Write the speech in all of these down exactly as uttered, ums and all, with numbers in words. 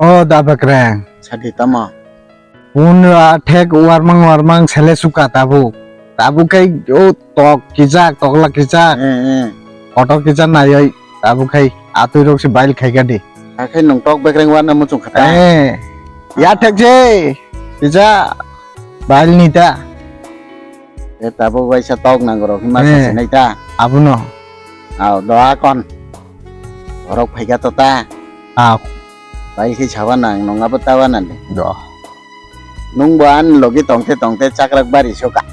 O da bekreng. Sadi tamo. Pun ra thek warmang warmang sele suka tabuk. Tabuk kai o tok kijak, tokla kijak. Eh, eh. Kotor kijak naioi tabuk kai atwi rok se bail khai gadi. Akhai nung tok bekreng warna muchung khata. Eh. Ya thek je. Kija bail ni ta. E tabuk waisa tok nang rok hima Eh. Sa sinai ta. Abuno. Au do akon. Borok phaika to ta. Au. Bai khe sawa nang nong abo tawa nang de. Do. Nung bo an logi tongte tongte chakrak bari soka.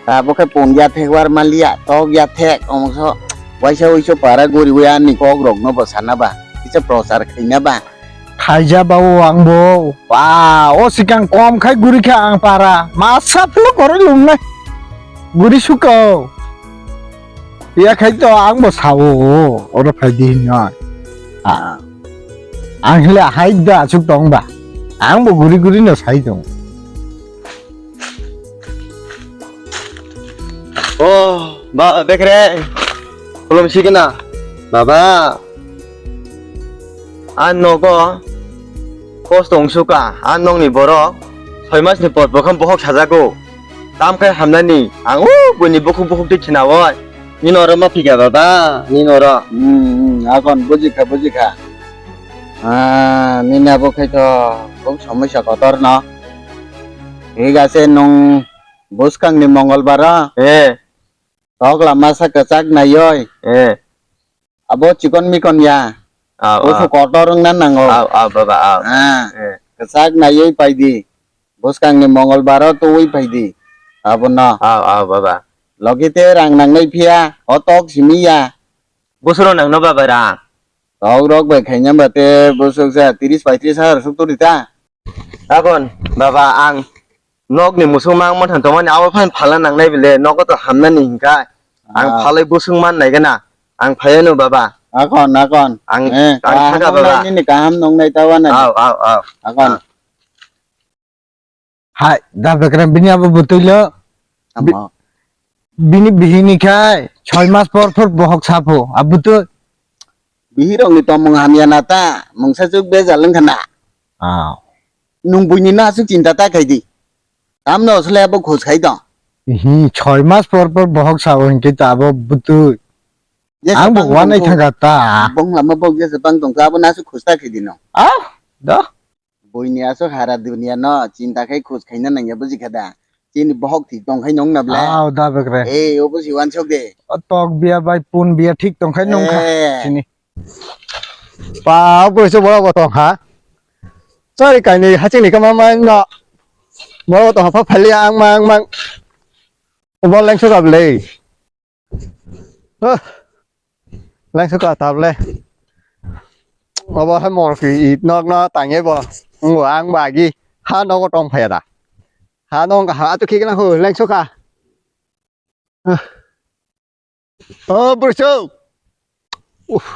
Ta bo khe pon ya thek war maliya, tok ya thek, omso waisa uiso para guri wi ani kok rok no bo sana ba. Kisa prochar khaina ba. Khaija ba o ang bo. Ba, o sikang kom khai guri kha ang para. Masa phlo kore lumnai. Guri suko. Ya khai to ang bo sao, oro phai di hinoi. Ah. Ang hile hai da asuk tong ba. Ang bo guri guri no sai tong. Oh, ba, bekre. Kolom sikena. Baba. Ang nogo kosto wngsuka, ang nokni borok soi masni por bokham bohok sajago. Tam khai hamnani, ang o buini bukhuk bukhuk twi khinaoi. Nini oro ma phika baba, nini oro. Hmm, hmm, akon bujikha, bujikha. Ah, nini abo khai to buk somosya kotor no. Thik ase, nung bwskangni Mongolbar o. Eh. Tok lama sa kwchak naioi. Eh. Abo chikon mikon ya. Au, Busu au. Kotor wngna nango. Au, au, baba, au. Ah, Eh. Kwchak naiwi paidi. Bwskangni Mongolbaro twiwi paidi. Abono. Au, au, baba. Logi te rang nangnai phiya, o tok simi ya. Busuro nangno baba rang. Tok rok bai khaina ba te busuk sa tiris paitris hajar suk turi ta. Akon, baba, ang nokni musuk mang manthan tongmani abo phan phala nangnai bile, nogo to hamnani hinka. Ang Ah. Phalai busung man nai gana. Ang phayano, baba. Akon, akon. Ang, Eh, ang kaham thaka, baba. Nongnai nini kaham nongnai tawa nani. Au, au, au. Akon. Ah. Hai, da bekrem bini abo butui lo. Bi-, Amo. Bini bihini khai, soi mas por por bohok sapo, abo butui. Bihirokni tongmung hamya na ta, mungsa chuk bejal wngkha na. Ah. Nung buini no aswk chinta ta khai di. Tamno aswk le abo khoj khai tong. Hi, soi mas por por bohok sao hinkhe ta abo butui. Jesa Ang bo bang wanai tongkha. Thangkha ta. Bong lama bok jesa bang tongkha abo no aswk khoj ta khai di no. Ah, da. Buini aswk hara dunia no chinta khai khoj khaina nangya bujikha da. Chini bohok thik tong khai nong na ble. Au da bekre. Eh, obo si wansok de. O tok biya bai pun biya thik tong khai nong kha. Eh. Chini. Pa, obo se bora bo tong ha. Chari kaini haching ni kama ma no. Bora bo tong ha pha phali ang mang mang. Obo lengso gab le. Huh. Lengso ka table. Obo hai mor ki it nok no tangye bo. Ngo ang bagi. Ha nogo tong phaya da. Ha nong ha atu khikna ho lengso ka. Huh. Oh, burchuk. Uff.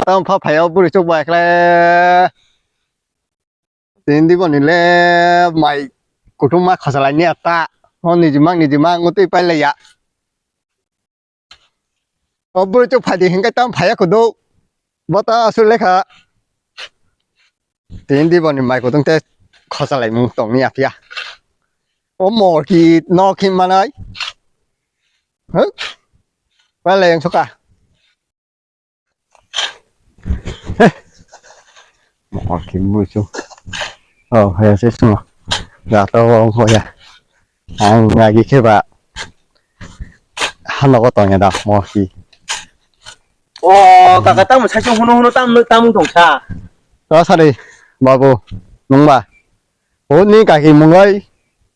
Tang pha phaya burchuk bai khle. Tini boni le mai kutung ma khachalai ni ata. O niji mang niji mang utui pai laiya. O burchuk phai di hinkai tam phaya kudu. Bota aswk lekha. Tini boni mai kutung te khachalai mung tong ni apia. O mor ki nok hin manai. Huh? Pai lai ang soka. Mor ki busu. Oh, haya se sumo. Ga to wong hoya. Ang lagi khe ba. Hano ko tongya da mor ki. Oh, kaka tamo sai sung hunu hunu tam tam tong sa. To sari babu nung ba. O ni kaki mungoi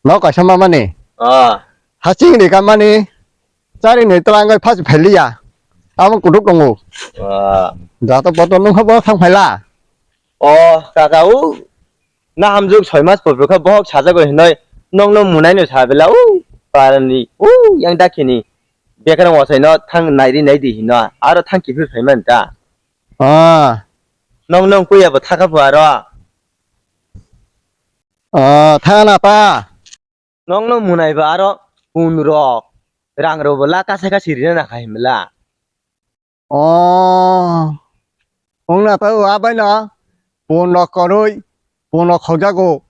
no kaisa mamani. Ah. Haching ni kamani. Chari ni twlangoi phas pheliya. Amo kutuk tongo. Ah. Jato poto nung habo thang phaila. Oh, kaka o. Na hamjuk soi mas pupru kha bohok sajagoi hinoi. Nong no munai no sabela o. Parani o yang dakhini. Bekrang wasai no thang nairi naidi hino. Aro thang kiphil phaiman ta. Ah. Nong nong kuya bo thaka phu aro. Ah, thana ta. Nong no munai ba aro pun rok. Rang rok bo la kasa kasa rina na khai mla. Oh. Ong na ta wa bai no. Pun rok koroi, pun rok khokjago.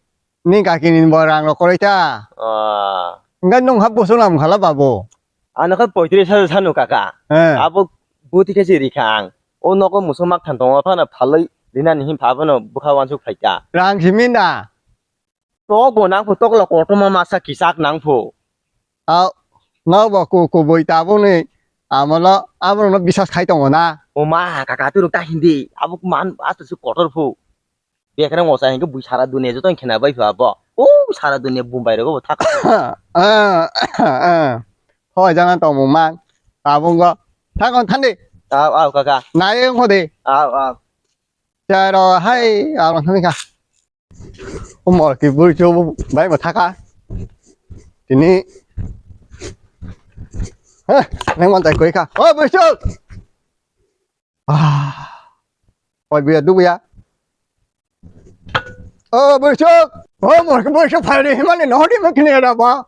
Ni gaki ni bo rang rok koroi ta. Ah. Enggak nung hap boso nam khala babu. Ano kha poitris hajar sanu kaka. Eh. Abo buti khe si rikha ang. O nogo muso mak than tongo phano phalwi rinani hin pha bono bwkha wansuk phaika. Rang simi da. Tok bo nang phu tokla kotorma masa kisak nang phu. Au, no bo ku kubui tabuk ni amolo aborok no bisas khai tongo na. O ma kaka turuk ta hindi abo man astu su kotor phu. Bekreng osa hingke bui sara dunia joto khena bai pha bo. O sara dunia Bombay rogo bo thaka. Ah, ah. Hoi jana tongmung man. Tabuk go. Thakon thandi. Au, au, kaka. Nai wng hodi. Au, au. Charo hai, au thandi ka. O mor ki bui chu bai bo thaka. Tini. Ha, nang man tai koi ka. O bui chu. Ah. Oi, buya, du buya. O, bursuk. O, mor, bursuk, phai ni, himani, nohodi, ma, kini, ada, ba.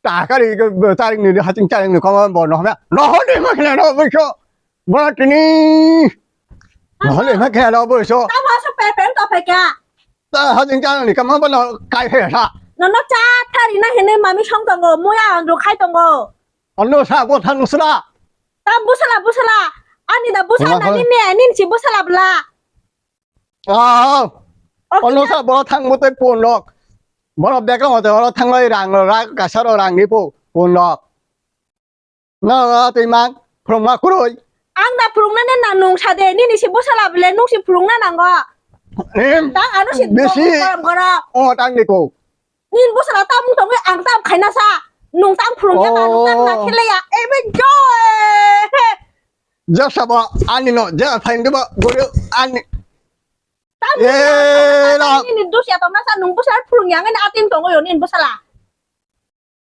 Takari, tarik ni, haching, tarik ni, kama, bo, nohme. Nohodi, ma, kini, ada, bursuk. Ba, tini. Nohodi, ma, kini, ada, bursuk. Tamo, so, pe, pe, to, pe, kya? Ta, haching, tarik ni, kama, bo, no, kai, he, sa. No, no, cha, thari, na, hene, mami, song, tongo, muya, ang, ro, khai, tongo. Ano sa bo than usra. Tam busala busala. Ani da busala nini ne nin si busala bla. Ah. Ano sa bo thang mo te pon lok. Bo bek mo te oro thang lai rang rak kasaro rang ni po pon lok. Na ra te mang from ma kuroi. Ang da from na na nung sa de nini si busala ble nung si from na nango. Em. Tang ano si besi. Korom korom. O tang ni ko. Nin bwsala tamung tongwi ang tam khaina sa. Nung tam phwrwngya ba, nung tam na khelaya. Ebe joy. Jasa ba ani no, ja phain de ba, gori ani. Tam Eh, la. Nini dusya tongna sa, nung bwsala phwrwngya ngani atin tongo yo nin bwsala.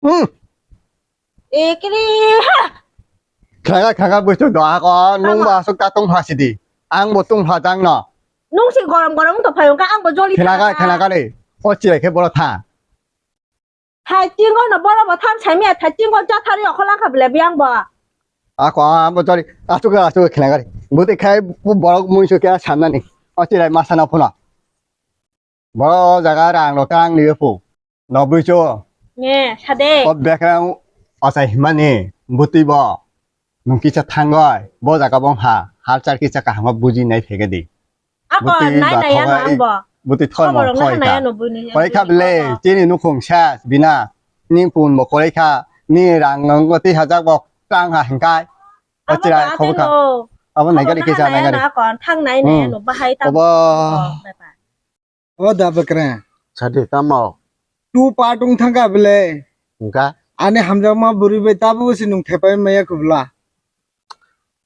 Hmm. Ekri ha. Khaga, khaga, buisu doa ko, nung ba asuk ta tong phasi di. Ang bo tong pha jang no. Nung si gorom gorom to phayung ka, ang bo joli. Khenaga, khenaga le. O chilai khe boro tha. Thai tingo no boro bo tham sai miya, thai tingo cha thari okhola kha bile biang bo. Ako, ang bo joli. Asuk, asuk khenaga le. Buti khai borok mui su kya samna ni. O chilai masa na phuna. Bo jaga rang rok tang liyo pu. No buicho. Nge, sade. O bekrang asai himani buti bo. Nung kisa thangoi. Bo jaga bong ha. Halchar kisa kaham buji nai phege di. Ako buti nai ba nai ano thogai, ang bo. Buti thoi mo thoi ka. Koi kha bile, chini nukhung sas bina. Ni pun bo koi kha. Ni rang nang buti hajak bo tang ha hingkai. Abo chirai ba khobo kha. Abo nai gari kisa nai gari. Ako thang nai nai ano bahai ta. Obo. O da bekreng. Sadi tamo. Tu patung thangka bele. Engka. Ani hamjakma buri bai tabu si nung thepai maya kubla.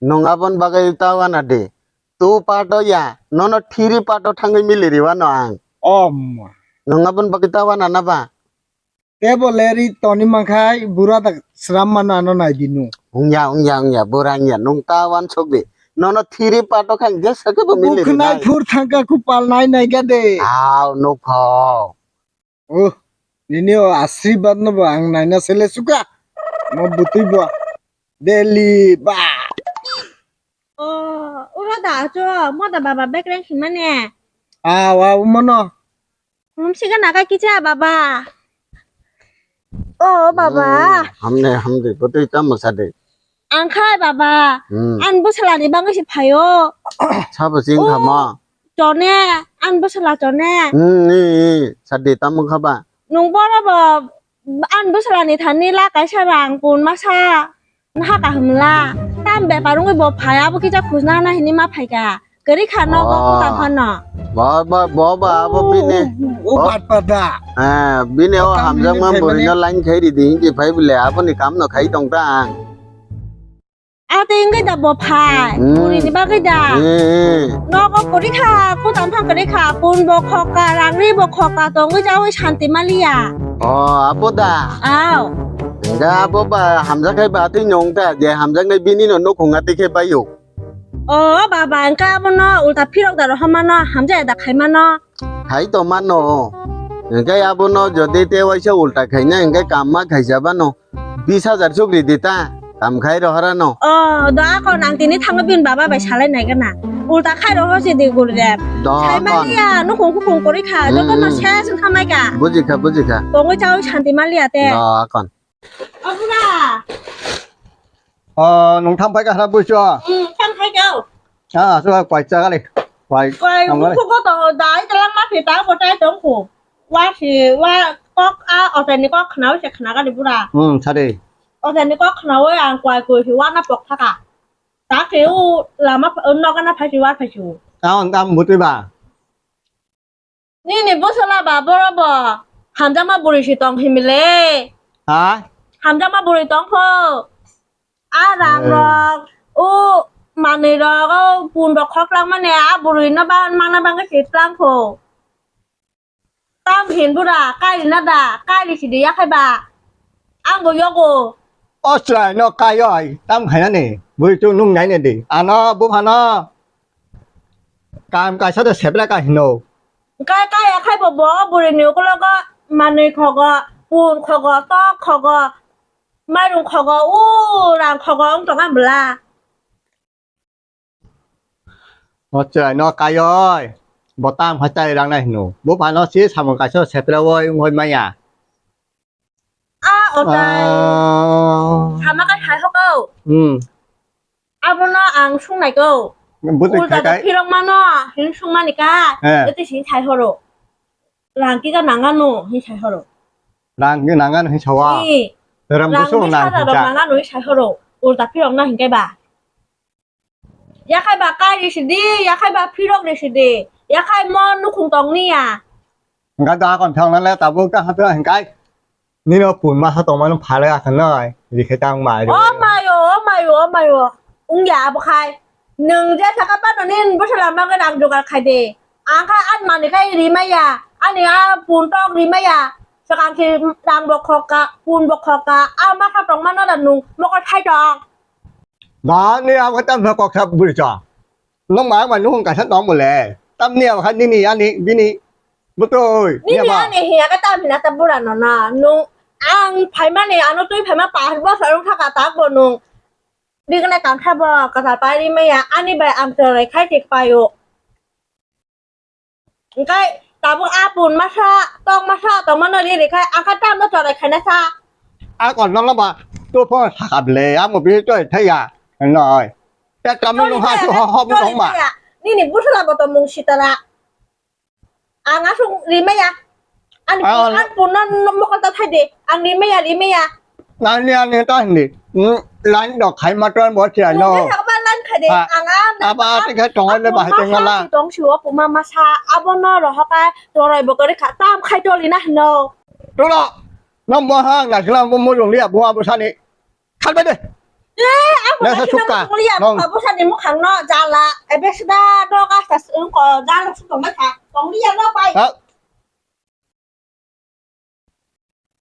Nung abon bagai tawa na de. Tu pato ya. Nono thiri pato thangwi mili riwa no ang. Om. Nung abon bagai tawa na na ba. Tebo leri toni mankhai bura da sram mano ano nai dinu. Ungya, ungya, ungya, bura ungya. Nung tawa sok de. Nono thiri pato khang je sake bo mili rinai. Bukhnai phur thangka kupal nai nai ga de. Aw, nukho. Oh, nini o asirbat no bo ang naina sele suka. Mo butui bo. Delhi ba. Oh, uro da acho, mo da baba bekreng himane. Ah, wa, umono. Hum siga naga kicha baba. Oh, baba. Hmm, hamne, hamde, butui tamo sade. Ang khai baba. Hmm. An bwsala ni bangwi se phaio. Sabo sing khamo. Chone, an bwsala chone. Hmm, ni, ni, sadi tamo khaba. Nung boro bo an bwsala ni thani la kaisa rang pun masa. Naha kaham la. Tam bepar wngwi bo phai abo kisa khujna na hini ma phaika. Kwrwi kha nogo kuta phano. Bo, bo, bo, bo, abo bini. O, o, o, pat pat da. Eh, bini o hamjakma bini buri no line khai ridi hinti phai bole aboni kam no khai tong ta ang. Ate wngwi da bo phai, hmm, buri ni bagwi da. Hmm, hmm. Nogo kwrwi kha, kutam phang kwrwi kha, pun bo khokka, rangri bo khokka, tongwi jawi santi maliya. Oh, abo da? Aw. Hingke abo ba hamjak khai ba twi nong ta, je hamjaknai bini no nukhung atwi khe baio. Oh, baba, hingke abono ulta phirok da rohormano, hamjak da khaimano. Khai to mano. Hingke abono jodi te waisa ulta khaina, hingke kamma khaijabano. Bis hajar chukri di ta, kam khai rohorano. Oh, do ako nang tini thango bini baba bai salai nai gana. Ulta khai rw se di guri rep. Do, sai kon. Maliya, nukhung kukhung kori kha, joto no. Hmm. Ses wng kha mai ka. Buji kha, buji kha. Tongwi chawi santi maliya te. Do, kon. O bura. O, nung tham phai ka hra buicho. Hmm, tham phai ka. Ah, so kwai cha gali. Kwai. Kwai, nang gali. Kukhung ko to dai talang ma phi ta ko tai tong ko. Wa si, wa kok a, o tani kok khna se khna gali bura. Hmm, sadi. O tani kok khna ang kwai ko si wa na pok thaka. Ta khe o lama ph-, o nogo na phai si, war phai si o. Tamo tamo bwtwi ba? Nini bwsala ba boro bo hamjakma bwrwi si tong himile. Ha? Hamjakma bwrwi tong pho. A rang rok, o manwi rok, o pun rok khok lang mani a bwrwi no ba mangna bangwi si tlang pho. Tam hin bura, kairi na da, kairi sidi yakhai ba. Ang bo yogo. O chwrai no kai oi, tam khaina ni. Bui tu nung nai ne di. Ano, buphano. Kam kaisa de sebra ka hino. Kai, kai yakhai bo bo, buri ni ukulogo, manwi khogo, pun khogo, tok khogo, mairung khogo, u rang khogo, wng tong ang bwla. O chwrai no kai oi. Bo tam hai chai rang nai hino. Buphano si samung kaisa sepra oi wng hoi maya. A otai. Ah. Sama kai hai hokau. Hmm. Abono ang sung nai ko. Bwtwi ulta khai khai. Phirok mano, hin sung mani ka. Eh. Ete sin sai horo. Rang kisa nangano, hin sai horo. Rang kisa nangano, hin sawa. Ni. Rang rang buso nang kisa nangano, hin sai horo. Ulta phirok na hin kai ba. Yakhai ba kai risi di, yakhai ba phirok risi di, yakhai mo nukhung tong niya. Hingkha da kon thang na le tabuk ta hata hingkai. Nino pun masa tong mano phale akan noi, rikhe tang mai. O mayo, o mayo, o mayo. Ungya abo khai. Nung je saka pa no nin bwsala mangwi rang jugar khai de. Ang kha an mani khai rimaya, ani a pun tok rimaya. Sakang si rang bo khokka, pun bo khokka, a masa tong mano da nung mokol thai tong. Ba ni abo tam na kok sa buri cha. Nong ma ma nung ka sa tong mo le. Tam ni abo kha nini ani bini. Butoi. Nini ani hiya ka tam hina ta bura no na. Nung ang phai mani ano tui phai ma pa bo sa rung kha ka ta bo nung. Bigna kang kha bo ka ta pai ri maya ani bai ang torai khai tik payo. Engkai tabuk a pun masa, tong masa, tong mano ri ri khai, angka tam no chorai khaina sa. A kon no ba, to pho saka ble, amo bi to thaya, noi. Te kam no ha su ho ho bu tong ma. Nini busla bo to mung sitara. Ang asung ri maya. Ani pun, an pun no mokol ta thai de, ang ri maya, ri maya. Nani ani ta hindi. Hmm, line dok khai ma ton bo sia no. Nungkha sakba line khai de, ha, ang a, aba ati khai tong le ba hai tong la. Tong si o puma masa, abo no rohoka, torai bo kari kha, tam khai toli na hino. Tolo, no mo ha, na sila mo mo jong lia, bo abo sani. Khai ba de. Eh, abo na sa sila suka. Mo jong lia, abo sani mo khang no, jala, ebe sida do ka sa sung ko, jala sung ko ma sa, tong lia no pai. Ha.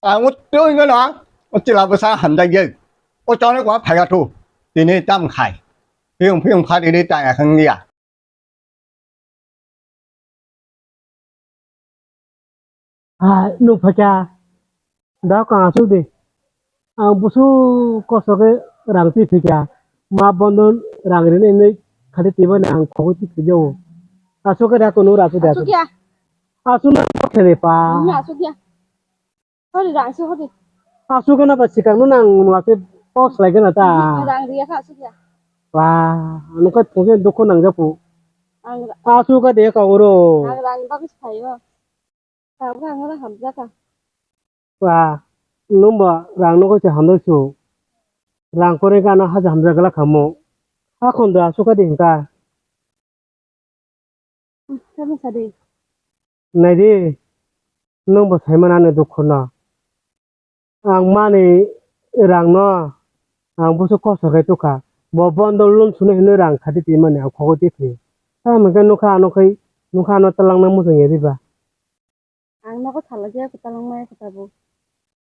Ang o twi no na, o chwla bwsa hamjak ye. O chonai kwa phaiga thu. Tini tam khai. Phiyung phiyung pha tini ta ya khang ya. Ha, nung phaikha. Da ka asuk de. Ang busu kosto khe rang twi thwikha. Ma bondo rang rini hinwi khati twi mani ang khogwi twi thwijao. Asuk khe da kunu asuk de asuk. Asuk ya. Asuk na khe de pa. Hmm, asuk ya. Hori rang se hori. Asuk khe na ba sikang no nang nung ase pos lai khe na ta. Hmm, rang riya kha asuk ya. Wa, nung khe thungse dukho nang japu. Ang ra- Asuk khe de ka oro. Ang rang bagwi sai o. Tabuk ang oro hamjakha. Ba, nwng bo rang nugwi se hamjak su. Rang kwrwi gana haja hamjak glak kha mo. Hakhondo aswk kha di hwnkha. Kami sadi. Nai di, nwng bo sai mano ani dukhu no. Ang mani rang no, ang busu kosto khe tukha. Bo bondo loan sunu hinwi rang khati twi mani ang khogwi twi phi. Tamo khe nukha ano khai, nukha ano talangna muchung ya diba. Ang nogo thala je kwtalangma ya kwtabo.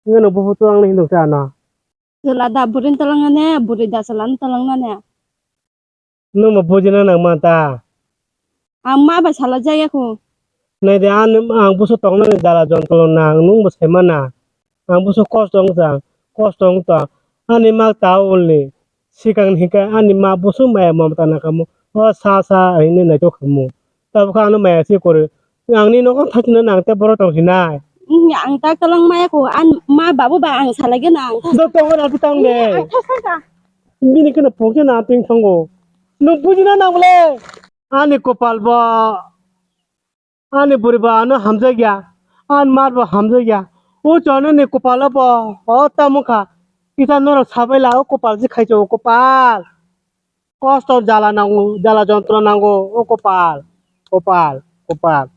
Nwng no buphuru twlang hinwi ta ano. Chwla da bwrwini twlangna ne, bwrwi da chwlani twlangna ne. Nwng bo bujina nang man ta. Ang ma bai sala jaya kho. Nai de ang, ang busu toknani jala jontro nang nwng bo sai mana. Ang busu kosto wng cha, kosto wng ta. Ani mak ta ulni. Sikang ni hingke ani ma busu maya mamta na kamo. O sa sa, ang nini naithok khamu. Tabuk khe ano maya se kori. Ang ni nogo thachino nang te boro tong sinai. Ang ta kalang maya ko, an ma babu ba ang salai gana ang. Do tongo na tang de. Ang ta sa sa. Bini kena pokhe na ting tongo. Nung bujina nang bole. Ani kopal bo. Ani bwrwi ba ano hamjakya, ani mar bo hamjakya. O chonani kopalo bo, o tamo kha. Kisa norok sabai la, o kopal se khaicho, o kopal. Kosto jala nango, jala jontro nango, o kopal. Kopal, kopal.